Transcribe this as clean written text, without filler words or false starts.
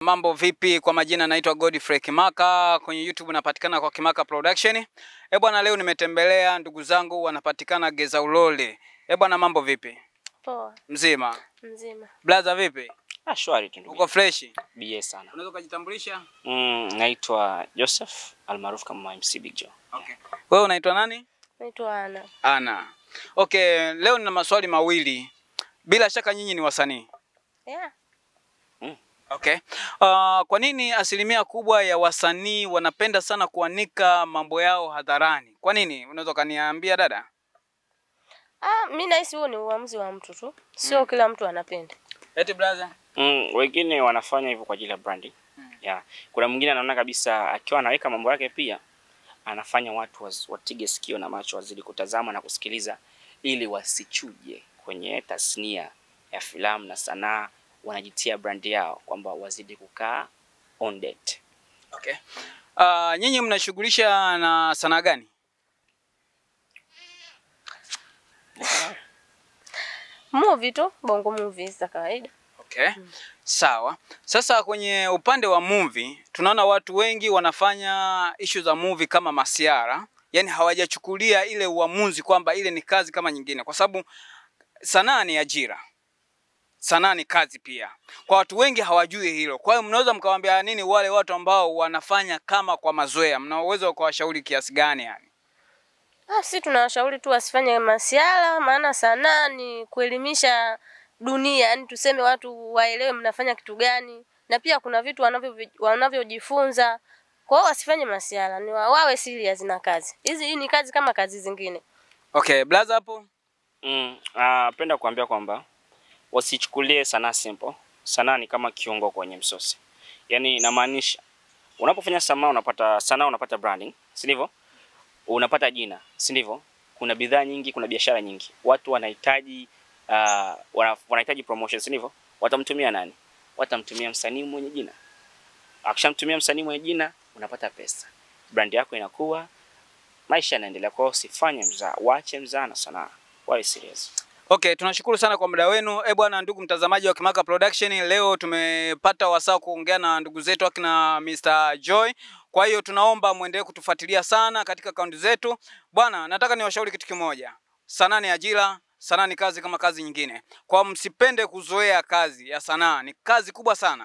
Mambo vipi? Kwa majina naitwa Godfrey Kimaka, kwenye YouTube napatikana kwa Kimaka Production. Eh bwana, leo nimetembelea ndugu zangu wanapatikana Geza Ulole. Eh bwana, mambo vipi? Poa. Mzima? Mzima. Blaza vipi? Ah, shwari tu ndugu. Uko fresh? BA sana. Unaweza kujitambulisha? Naitwa Joseph almaarufu kama MC Big Joe. Okay. Wewe unaitwa nani? Naitwa Ana. Ana. Okay, leo nina maswali mawili. Bila shaka nyinyi ni wasanii. Yeah. Okay. Kwa nini asilimia kubwa ya wasanii wanapenda sana kuanika mambo yao hadharani? Kwa nini? Unaweza kaniambia dada? Ah, mimi nahisi huo ni uamuzi wa mtu tu. Sio kila mtu anapenda. Eti brother? Wengine wanafanya hivyo kwa ajili ya branding. Yeah. Kuna mwingine anaona kabisa akiwa anaweka mambo yake pia anafanya watu watige sikio na macho wazidi kutazama na kusikiliza ili wasichuje kwenye tasnia ya filamu na sanaa. Wanajitia brand yao kwamba wazidi kukaa on date. Okay. Nyinyi mnashughulisha na sanaa gani? Movie tu, bongo movies za kawaida. Okay. Sawa. Sasa kwenye upande wa movie tunaona watu wengi wanafanya issue za movie kama masiara, yani hawajachukulia ile uamuzi kwamba ile ni kazi kama nyingine, kwa sababu sanaa ni ajira. Sanaa ni kazi pia. Kwa watu wengi hawajui hilo. Kwa hiyo mnaweza mkawaambia nini wale watu ambao wanafanya kama kwa mazoea? Mna uwezo kuwashauri kiasi gani yani? Ah, sisi tunawashauri tu wasifanye masiala, maana sanaa ni kuelimisha dunia, yani tuseme watu waelewe mnafanya kitu gani, na pia kuna vitu wanavyojifunza. Kwa hiyo wasifanye masiala, ni wawe serious na kazi. Hizi ni kazi kama kazi zingine. Okay, blaza hapo. Napenda kuambia kwamba wasichukulie sanaa simple. Sanaa ni kama kiungo kwenye msosi. Yaani namaanisha unapofanya sanaa unapata sanaa, unapata branding, si ndivyo? Unapata jina, si ndivyo? Kuna bidhaa nyingi, kuna biashara nyingi. Watu wanahitaji wanahitaji promotion, si ndivyo? Watamtumia nani? Watamtumia msanii mwenye jina. Akishamtumia msanii mwenye jina, unapata pesa. Brand yako inakuwa, maisha yanaendelea. Kwa hiyo usifanye mzaa, waache mzaa na sanaa. Wawe serious. Okay, tunashukuru sana kwa muda wenu. Eh bwana, ndugu mtazamaji wa Kimaka Production, leo tumepata wasaa kuongea na ndugu zetu akina Mr. Joy. Kwa hiyo tunaomba muendelee kutufuatilia sana katika akaunti zetu. Bwana, nataka niwashauri kitu kimoja. Sanaa ni ajira, sanaa ni kazi kama kazi nyingine. Kwa msipende kuzoea kazi ya sanaa, ni kazi kubwa sana.